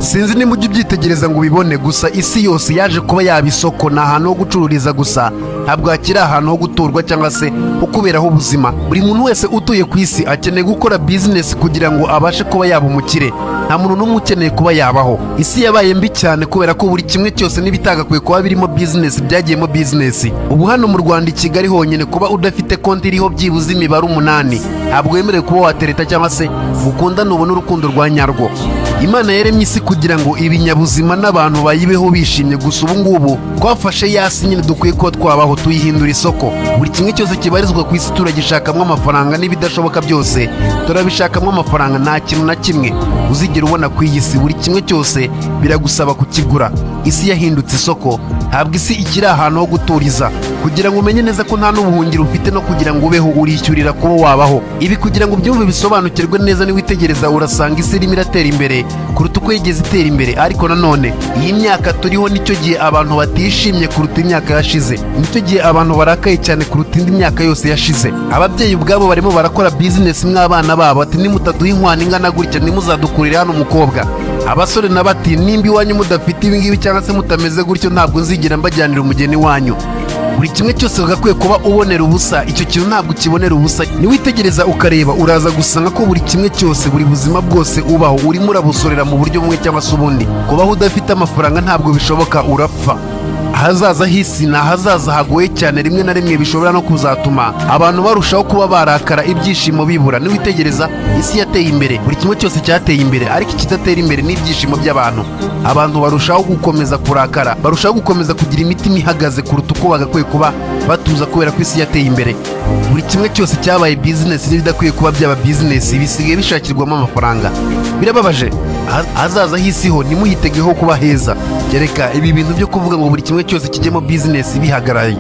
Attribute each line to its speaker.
Speaker 1: Sinzi niba ujya ubyitegereza ngo ubibone, gusa isi yose yaje kuba yaba isoko. Ni ahantu ho gucururiza gusa, ntabwo hakiri ahantu ho guturwa cyangwa se ho kuberaho ubuzima. Buri muntu wese utuye ku isi akeneye gukora bizinesi kugira ngo abashe kuba yaba umukire. Nta muntu n'umwe ukeneye kuba yabaho. Isi yabaye mbi cyane kubera ko buri kimwe cyose n'ibitagakwiye kuba birimo bizinesi byagiyemo bizinesi. Ubu hano mu Rwanda, i Kigali honyine, kuba udafite konti iriho byibuze imibare 8, ntabwo wemerewe kuba watereta cyangwa se ukundane ubone urukundo rwa nyarwo. Imana yaremye isi kugira ngo ibinyabuzima n'abantu bayibeho bishimye. Gusa ubu ngubu twafashe ya si nyine dukwiye kuba twabaho, tuyihindura isoko. Buri kimwe cyose kibarizwa ku isi turagishakamo amafaranga, n'ibidashoboka byose turabishakamo amafaranga. Nta kintu na kimwe uzigera ubona ku iyi si. Buri kimwe cyose biragusaba kukigura. Isi yahindutse isoko, ntabwo isi ikiri ahantu ho guturiza. Kugira ngo umenye neza ko nta n'ubuhungiro ufite, no kugira ngo ubeho urishyurira kuba wabaho. Ibi kugira ngo ubyumve, bisobanukirwe neza, niwitegereza urasanga isi irimo iratera imbere kuruta uko yigeze itera imbere. Ariko nanone iyi myaka turiho nicyo gihe abantu batishimye kuruta imyaka yashize, nicyo gihe abantu barakaye cyane kuruta indi myaka yose yashize. Ababyeyi ubwabo barimo barakora bizinesi mw'abana babo, ati: "Nimutaduha inkwano ingana gutya, ntimuzadukurire hano umukobwa." Abasore na bati: "Nimba iwanyu mudafite ibi ngibi cyangwa se mutameze gutyo, ntabwo nzigera mbajyanira umugeni wanyu." Buri kimwe cyose wagakwiye kuba ubonera ubusa, icyo kintu ntabwo ukibonera ubusa. Niwitegereza ukareba, uraza gusanga ko buri kimwe cyose, buri buzima bwose ubaho, urimo urabusorera mu buryo bumwe cyangwa se ubundi. Kubaho udafite amafaranga ntabwo bishoboka, urapfa. Ahazaza h'isi ni ahazaza hagoye cyane. Rimwe na rimwe bishobora no kuzatuma abantu barushaho kuba barakara, ibyishimo bibura. Niwitegereza, isi yateye imbere, buri kimwe cyose cyateye imbere, ariko ikidatera imbere ni ibyishimo by'abantu. Abantu barushaho gukomeza kurakara, barushaho gukomeza kugira imitima ihagaze kuruta uko bagakwiye kuba batuza, kubera ko isi yateye imbere. Buri kimwe cyose cyabaye bizinesi, n'ibidakwiye kuba byaba bizinesi bisigaye bishakirwamo amafaranga. Birababaje. Ahazaza h'isi ho ntimuhitegeho kuba heza, kereka ibi bintu byo kuvuga ngo buri kimwe cyose kijyemo bizinesi bihagaraye.